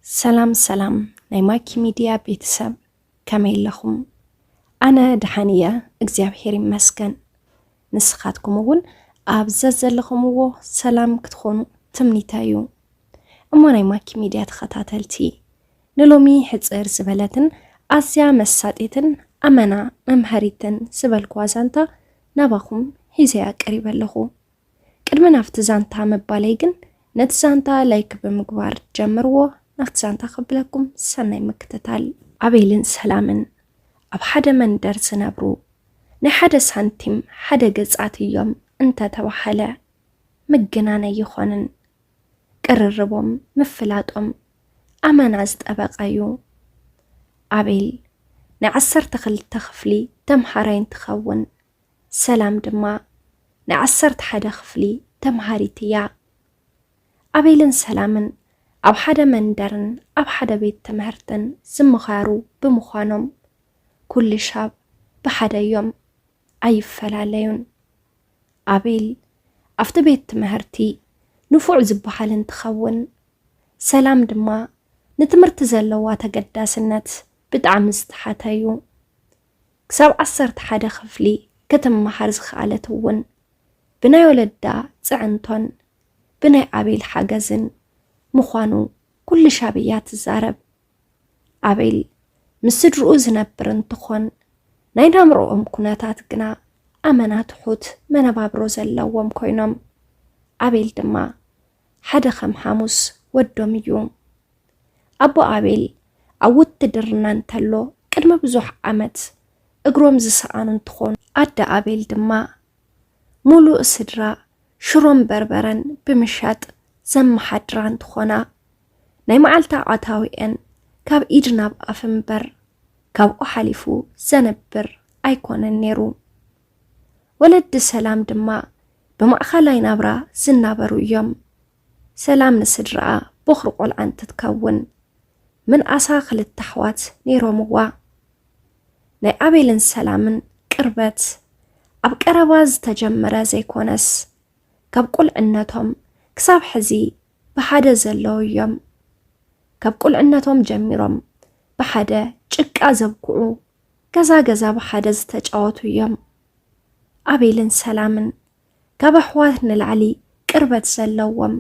ሰላም ሰላም ናይ ማኪ ሚድያ ቤተሰብ፣ ከመይ ኣለኹም? ኣነ ደሓን እየ፣ እግዚኣብሔር ይመስገን። ንስኻትኩም እውን ኣብ ዘዘለኹምዎ ሰላም ክትኾኑ ትምኒተይ እዩ። እሞ ናይ ማኪ ሚድያ ተኸታተልቲ፣ ንሎሚ ሕጽር ዝበለትን ኣዝያ መሳጢትን ኣመና መምሃሪትን ዝበልኩዋ ዛንታ ናባኹም ሒዘያ ቀሪበ ኣለኹ። ቅድሚ ናብቲ ዛንታ ምባለይ ግን፣ ነቲ ዛንታ ላይክ ብምግባር ጀምርዎ። ናብቲ ዛንታ ከብለኩም ሰናይ ምክትታል። ኣቤልን ሰላምን ኣብ ሓደ መንደር ዝነብሩ ናይ ሓደ ሳንቲም ሓደ ገጻት እዮም እንተተባሃለ ምግናን ኣይኾንን። ቅርርቦም ምፍላጦም ኣመና ዝጠበቐ እዩ። ኣቤል ናይ ዓሰርተ ክልተ ክፍሊ ተምሃራይ እንትኸውን፣ ሰላም ድማ ናይ ዓሰርተ ሓደ ክፍሊ ተምሃሪት እያ። ኣቤልን ሰላምን ኣብ ሓደ መንደርን ኣብ ሓደ ቤት ትምህርትን ዝመኻሩ ብምዃኖም፣ ኩሉ ሻብ ብሓደ እዮም፣ ኣይፈላለዩን። ኣቤል ኣብቲ ቤት ትምህርቲ ንፉዕ ዝበሃል እንትኸውን፣ ሰላም ድማ ንትምህርቲ ዘለዋ ተገዳስነት ብጣዕሚ ዝተሓተ እዩ። ክሳብ ዓሰርተ ሓደ ክፍሊ ክትመሃር ዝኸኣለት እውን ብናይ ወለዳ ጽዕንቶን ብናይ ኣቤል ሓገዝን ምዃኑ ኩሉ ሻብ እያ ትዛረብ። ኣቤል ምስ ስድርኡ ዝነብር እንትኾን፣ ናይ ናብርኦም ኩነታት ግና ኣመና ትሑት መነባብሮ ዘለዎም ኮይኖም፣ ኣቤል ድማ ሓደ ከም ሓሙስ ወዶም እዩ። ኣቦ ኣቤል ኣብ ውትድርና እንተሎ ቅድሚ ብዙሕ ዓመት እግሮም ዝሰኣኑ እንትኾኑ፣ ኣደ ኣቤል ድማ ሙሉእ ስድራ ሽሮን በርበረን ብምሻጥ ዘመሓድራ እንትኾና፣ ናይ መዓልቲ ኣታዊአን ካብ ኢድ ናብ ኣፍ እምበር ካብኡ ሓሊፉ ዘንብር ኣይኮነን ነይሩ። ወለዲ ሰላም ድማ ብማእኸላይ ናብራ ዝናበሩ እዮም። ሰላም ንስድራኣ ቦኽሪ ቆልዓ እንትትከውን፣ ምንኣሳ ክልተ ኣሕዋት ነይሮምዋ። ናይ ኣቤልን ሰላምን ቅርበት ኣብ ቀረባ ዝተጀመረ ዘይኮነስ፣ ካብ ቁልዕነቶም ክሳብ ሕዚ ብሓደ ዘለዉ እዮም። ካብ ቁልዕነቶም ጀሚሮም ብሓደ ጭቃ ዘብኩዑ፣ ገዛ ገዛ ብሓደ ዝተጫወቱ እዮም። ኣቤልን ሰላምን ካብ ኣሕዋት ንላዕሊ ቅርበት ዘለዎም፣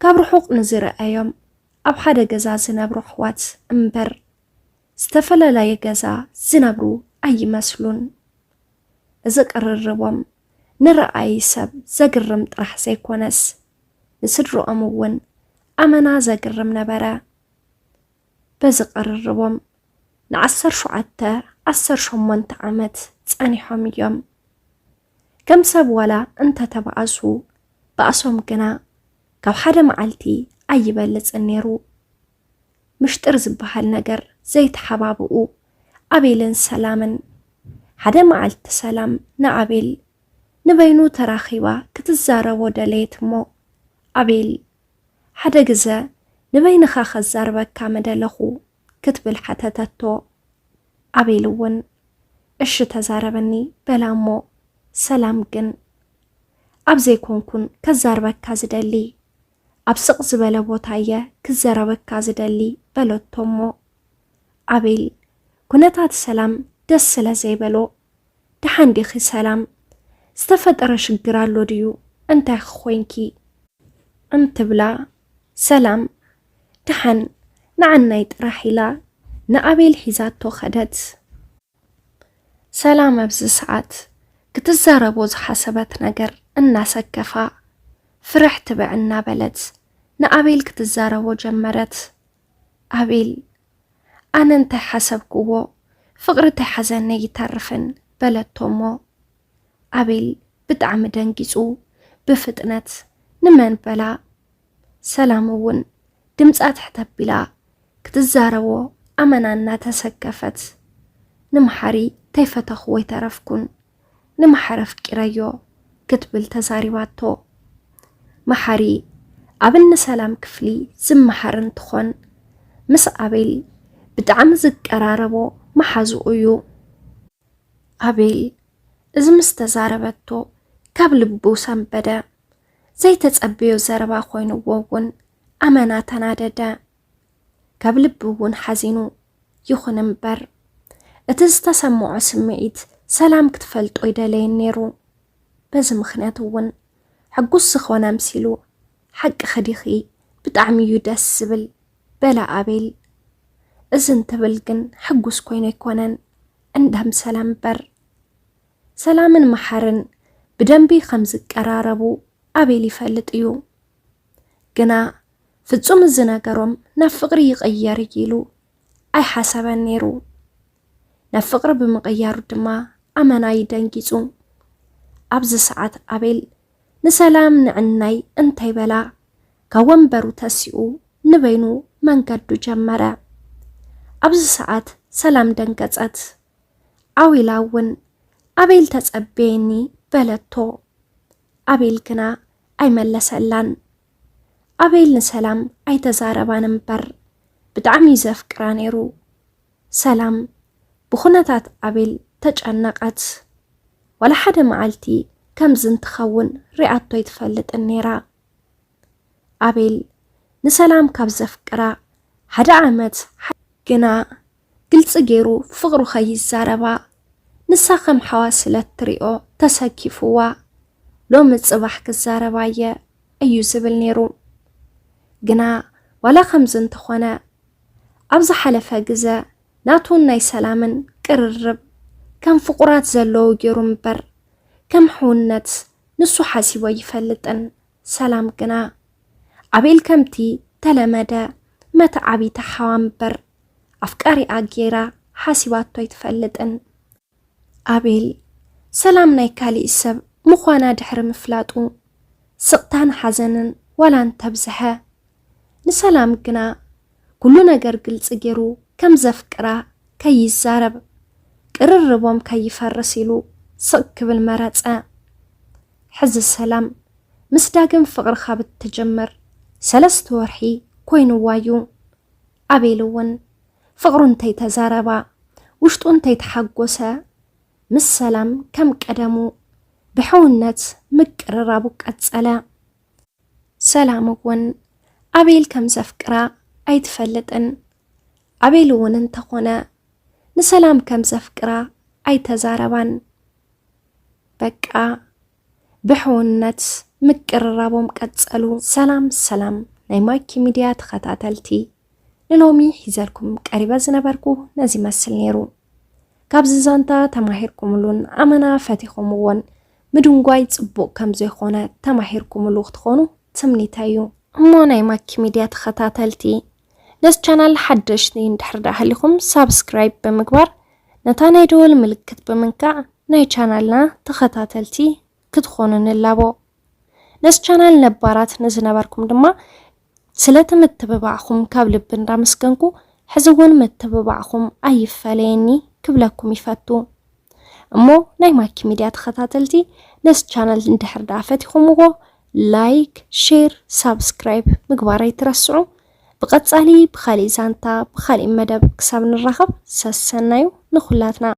ካብ ርሑቕ ንዝረኣዮም ኣብ ሓደ ገዛ ዝነብሩ ኣሕዋት እምበር፣ ዝተፈላለየ ገዛ ዝነብሩ ኣይመስሉን። እዚ ቅርርቦም ንረኣዪ ሰብ ዘግርም ጥራሕ ዘይኮነስ፣ ንስድርኦም እውን ኣመና ዘግርም ነበረ። በዚ ቅርርቦም ንዓሰርተ ሸውዓተ ዓሰርተ ሸሞንተ ዓመት ጸኒሖም እዮም። ከም ሰብ ዋላ እንተተባኣሱ፣ ባእሶም ግና ካብ ሓደ መዓልቲ ኣይበልጽን ነይሩ። ምሽጥር ዝበሃል ነገር ዘይተሓባብኡ ኣቤልን ሰላምን፣ ሓደ መዓልቲ ሰላም ንኣቤል ንበይኑ ተራኺባ ክትዛረቦ ደለየት እሞ፣ ኣቤል፣ ሓደ ግዘ ንበይንኻ ከዛርበካ ምደለኹ ክትብል ሓተተቶ። ኣቤል እውን፣ እሺ ተዛረበኒ በላ እሞ፣ ሰላም ግን፣ ኣብ ዘይኮንኩን ከዛርበካ ዝደሊ፣ ኣብ ስቕ ዝበለ ቦታ እየ ክዘረበካ ዝደሊ በለቶ እሞ፣ ኣቤል፣ ኩነታት ሰላም ደስ ስለ ዘይበሎ፣ ደሓን ዲኺ ሰላም? ዝተፈጠረ ሽግር ኣሎ ድዩ? እንታይ ኾይንኪ? እንትብላ፣ ሰላም ደሓን ንዓናይ ጥራሕ ኢላ ንኣቤል ሒዛቶ ኸደት። ሰላም ኣብዚ ሰዓት ክትዛረቦ ዝሓሰበት ነገር እናሰከፋ፣ ፍርሕ ትብዕ እናበለት ንኣቤል ክትዛረቦ ጀመረት። ኣቤል፣ ኣነ እንታይ ሓሰብክዎ፣ ፍቕሪ ተይሓዘኒ ኣይተርፍን በለቶ እሞ፣ ኣቤል ብጣዕሚ ደንጊጹ ብፍጥነት ንመን በላ። ሰላም እውን ድምጻ ትሕት ኣቢላ ክትዛረቦ ኣመና እናተሰከፈት፣ ንመሓሪ ተይፈተኽዎ ኣይተረፍኩን፣ ንመሓሪ ኣፍቂረዮ ክትብል ተዛሪባቶ። መሓሪ ኣብ እኒ ሰላም ክፍሊ ዝመሃር እንትኾን፣ ምስ ኣቤል ብጣዕሚ ዝቀራረቦ መሓዝኡ እዩ። ኣቤል እዚ ምስ ተዛረበቶ ካብ ልቡ ሰንበደ። ዘይተጸበዮ ዘረባ ኮይንዎ እውን ኣመና ተናደደ። ካብ ልቢ እውን ሓዚኑ። ይኹን እምበር፣ እቲ ዝተሰምዖ ስምዒት ሰላም ክትፈልጦ ኣይደለየን ነይሩ። በዚ ምኽንያት እውን ሕጉስ ዝኾነ ኣምሲሉ፣ "ሓቅኺ ዲኺ? ብጣዕሚ እዩ ደስ ዝብል" በለ ኣቤል። እዚ እንትብል ግን ሕጉስ ኮይኑ ኣይኮነን፣ እንዳም ሰላም እምበር። ሰላምን መሓርን ብደንቢ ከም ዝቀራረቡ ኣቤል ይፈልጥ እዩ። ግና ፍጹም እዚ ነገሮም ናብ ፍቕሪ ይቕየር እዩ ኢሉ ኣይሓሰበን ነይሩ። ናብ ፍቕሪ ብምቕያሩ ድማ ኣመና እዩ ደንጊጹ። ኣብዚ ሰዓት ኣቤል ንሰላም ንዕናይ እንታይ በላ፣ ካብ ወንበሩ ተሲኡ ንበይኑ መንገዱ ጀመረ። ኣብዚ ሰዓት ሰላም ደንገጸት። ዓው ኢላ እውን፣ "ኣቤል ተጸበየኒ" በለቶ። ኣቤል ግና ኣይመለሰላን። ኣቤል ንሰላም ኣይተዛረባን እምበር፣ ብጣዕሚ እዩ ዘፍቅራ ነይሩ። ሰላም ብኹነታት ኣቤል ተጨነቐት። ዋላ ሓደ መዓልቲ ከምዚ እንትኸውን ሪኣቶ ኣይትፈልጥን ነይራ። ኣቤል ንሰላም ካብ ዘፍቅራ ሓደ ዓመት ሓ-፣ ግና ግልጺ ገይሩ ፍቕሩ ከይዛረባ፣ ንሳ ከም ሓዋ ስለ እትሪኦ ተሰኪፍዋ፣ "ሎሚ ጽባሕ ክዛረባ እየ" እዩ ዝብል ነይሩ። ግና ዋላ ከምዚ እንተኾነ፣ ኣብ ዝሓለፈ ግዘ ናቱን ናይ ሰላምን ቅርርብ ከም ፍቑራት ዘለዉ ገይሩ እምበር፣ ከም ሕውነት ንሱ ሓሲቡ ኣይፈልጥን። ሰላም ግና ኣቤል ከምቲ ተለመደ መተዓቢታ ሓዋ እምበር፣ ኣፍቃሪኣ ገይራ ሓሲባቶ ኣይትፈልጥን። ኣቤል ሰላም ናይ ካሊእ ሰብ ምዃና ድሕሪ ምፍላጡ፣ ስቕታን ሓዘንን ዋላ እንተብዝሐ፣ ንሰላም ግና ኩሉ ነገር ግልጺ ገይሩ ከም ዘፍቅራ ከይዛረብ፣ ቅርርቦም ከይፈርስ ኢሉ ስቕ ክብል መረጸ። ሕዚ ሰላም ምስ ዳግም ፍቕሪ ካብ እትጅምር ሰለስተ ወርሒ ኮይንዋ እዩ። ኣቤል እውን ፍቕሩ እንተይተዛረባ፣ ውሽጡ እንተይተሓጎሰ፣ ምስ ሰላም ከም ቀደሙ ብሕውነት ምቅርራቡ ቀጸለ። ሰላም እውን ኣቤል ከም ዘፍቅራ ኣይትፈልጥን። ኣቤል እውን እንተኾነ ንሰላም ከም ዘፍቅራ ኣይተዛረባን። በቃ ብሕውነት ምቅርራቦም ቀጸሉ። ሰላም ሰላም ናይ ማኪ ሚድያ ተኸታተልቲ፣ ንሎሚ ሒዘልኩም ቀሪበ ዝነበርኩ ነዚ ይመስል ነይሩ። ካብዚ ዛንታ ተማሂርኩምሉን ኣመና ፈቲኹምዎን፣ ምድንጓይ ጽቡቕ ከም ዘይኾነ ተማሂርኩምሉ ክትኾኑ ትምኒተይ እዩ። እሞ ናይ ማኪ ሚድያ ተኸታተልቲ፣ ነዚ ቻናል ሓደሽቲ እንድሕር ደኣ ሃሊኹም ሳብስክራይብ ብምግባር፣ ነታ ናይ ደወል ምልክት ብምንካዕ ናይ ቻናልና ተኸታተልቲ ክትኾኑ ንላቦ። ነዚ ቻናል ነባራት ንዝነበርኩም ድማ ስለቲ ምትብባዕኹም ካብ ልቢ እንዳመስገንኩ፣ ሕዚ እውን ምትብባዕኹም ኣይፈለየኒ ክብለኩም ይፈቱ። እሞ ናይ ማኪ ሚድያ ተኸታተልቲ፣ ነዚ ቻናል እንድሕር ደኣ ፈቲኹምዎ፣ ላይክ፣ ሼር፣ ሳብስክራይብ ምግባር ኣይትረስዑ። ብቐጻሊ ብኻሊእ ዛንታ፣ ብኻሊእ መደብ ክሳብ ንራኸብ፣ ሰሰናዩ ንኹላትና።